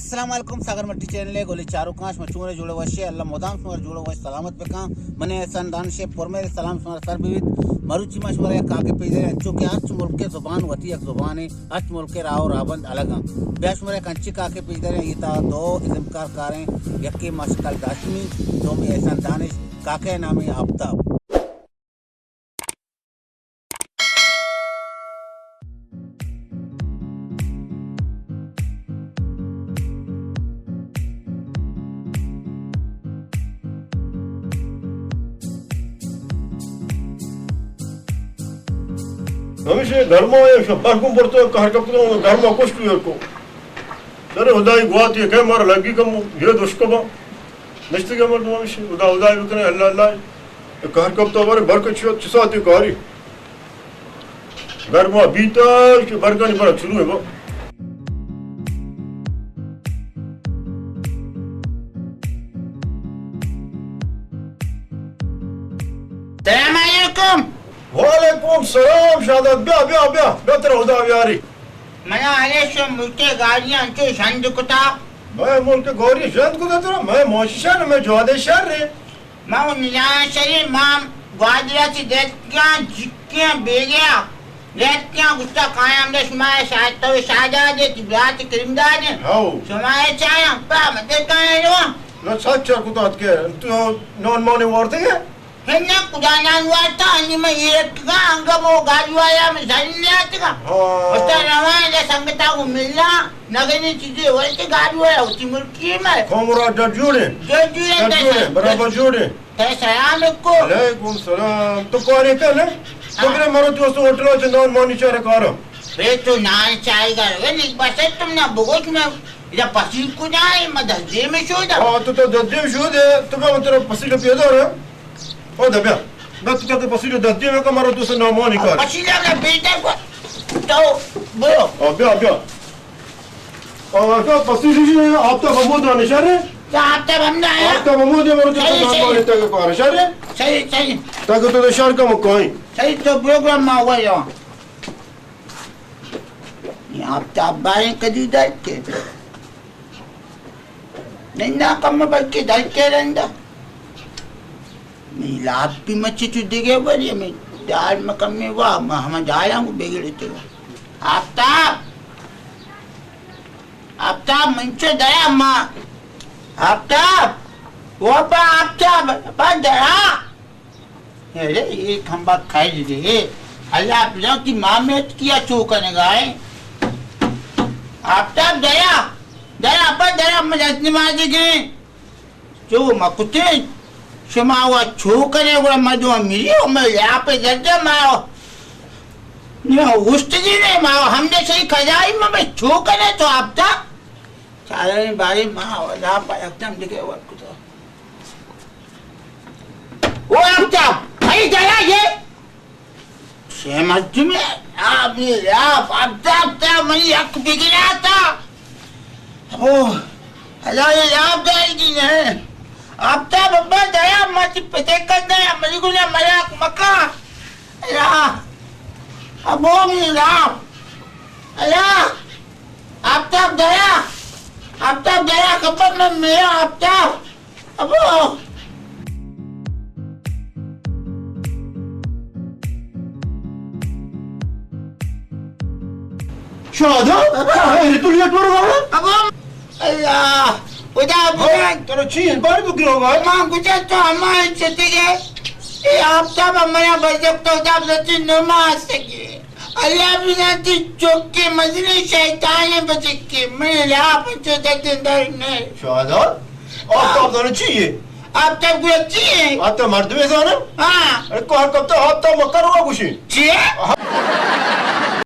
السلام علیکم، ساگر مٹی چینل ءِ گلیں چاروکاں، شما چون ئے؟ جوڑ ئے وش ئے؟ اللہ مدام شما را جوڑ ئے وش سلامت بکاں۔ من احسان دانش ءِ پرمہر سلام شما را سر بہ بیت۔ مروچی ما شما را یک کاکے پیش داریں، انچو کہ ہرچ ملک ءِ زبان وتی یک زبانے، ہرچ ملک ءِ راہ ءُ راہبند الگ انت۔ بیا شما را یک انچیں کاکے پیش داریں، اے تہا دو ازمکار کاریں، یکے ماشکل داشمی، دومی احسان دانش، کاکے ءِ نام ایں آفتاب۔ ہمیشہ گرما ہے، شب برگم برتو، کہر کپتو، گرما کشتو یکو۔ در ہدائی گواتی کہ مارا لگی کم، یہ دشکبا۔ نشتگیں مردم ہمیشی، ہدا ہدائی بکنے، اللہ اللہ۔ اے کار کپتا بارے برکت چی، چی ساعتی کاری؟ گرما بیتا کہ برکانی برا شروع ہے با۔ السلام علیکم۔ وعلیکم السلام شہداد، بیا، بیا، بیا، بیا ترا ہدا بیاری۔ منا ہلے شو ملک ءِ گاڑی انچو ژند کتا۔ مئے ملک ءِ گاڑی ژند کتا ترا؟ مئے ماشی شر، مئے جوادے شر رے۔ ما و نزان شری ما گوادرا چی دیتکیاں، جکیاں، بیگیا دیتکیاں، گشتا کایاں دے شما شاید تو شاہداد تی برات کریم داد۔ ہاو۔ شما چایاں پا مدد کایاں۔ نہ سچ چا کتا کہ تو نان مانے وارتے گے؟ ہنّا کجا نان وارتا، انی من ایرکگاں، انگا مو گاڑی والا من زن نیاتگا۔ ہاں۔ استا روان دے سنگتا کو ملنا، نگنی چیزی ورتی گاڑی والا ہوتی ملکی میں۔ کامرا ڈٹ جوڑے؟ ڈٹ جوڑے، ڈٹ جوڑے، برابر جوڑے۔ تے سلام کو۔ علیکم سلام۔ تو کارے کن؟ ہاں۔ تو میرے مرو تو اس ہوٹل چ نان مانی چارے کارا۔ بے تو نان چائے گا، وے نہیں بس تم نہ بگوش میں، یا پسیر کو جائے، میں دس دے میں شو دا۔ ہاں، تو تو دس دے میں شو دے، تو میں تیرا پسیر پیدا رہا۔ او دبیا، بس تو پسیلو دست دیو کہ مرا دوست نامانی کار۔ پسیلو نہ بیٹا کو تو برو۔ آ، بیا، بیا۔ آ، تو پسیلو جی، آپ تو بمود آنے شر ہے؟ تو آپ تو بم نہ آیا؟ آپ تو بمود ہے، مرا دوست صحیح، صحیح۔ نامانی تک کار شر ہے؟ صحیح، صحیح۔ تک تو تو شر کا مکائیں۔ صحیح، تو پروگرام ما ہوا یا۔ یہ آپ تو اب باریں کدی در کے۔ نندا کم بلکہ در کے رندا۔ نی لاپ بھی مچے چو دیگے بری، ہمیں دال مکم میں وا، ما ہما دالاں کو بگڑے تو۔ آفتاب! آفتاب، منچو دیا ما۔ آفتاب! وہ با آفتاب، با دیا۔ ارے، اے کمبا کھائی دے۔ اللہ بزاں کہ مامیت کیا چو کنگا ہے۔ آفتاب دیا، دیا، پر دیا، مجد نمازی گئے۔ چو مکتے، شما وا چو کنے، گڑا مدو میری، او میں لاپ درد ما۔ نہ، اوشتگی نے، ما ہم نے صحیح کھجائی، ما میں چو کنے تو آفتاب۔ چارے بارے ما لاپ یکدم دیگه ور کتا۔ او آفتاب، بھائی دیا یہ۔ چه مردمے؟ آب، آب، آفتاب تا منی یک بگراتا۔ او، اللہ یہ آب دائیگی نہ۔ آفتاب ابا دیا، ما تی پتے کن دیا، منی گنا مراک مکا۔ اللہ، ابو منی اللہ۔ اللہ، آفتاب دیا، آفتاب دیا، کبر میں میرا آفتاب۔ ابو! شادان؟ ابو! خیر تو لیٹ برو بابا؟ ابو! اللہ! خدا بزن! ترا چی ہے؟ بار بگرو بابا؟ ما گجا تو ہما چتے گے؟ اے آفتاب ہمارا بزرگ تو دا بزرگ نماز سکے۔ اللہ بزانتی چوکے مزنی شیطان بچکے، من لاپ چو دتن در نئے۔ شادان؟ آفتاب زانو چی ہے؟ آفتاب گویا چی ہے؟ آفتاب مردمے زانو؟ ہاں۔ ارے کار کپتا آفتاب مکر ہوا گوشی۔ چی ہے؟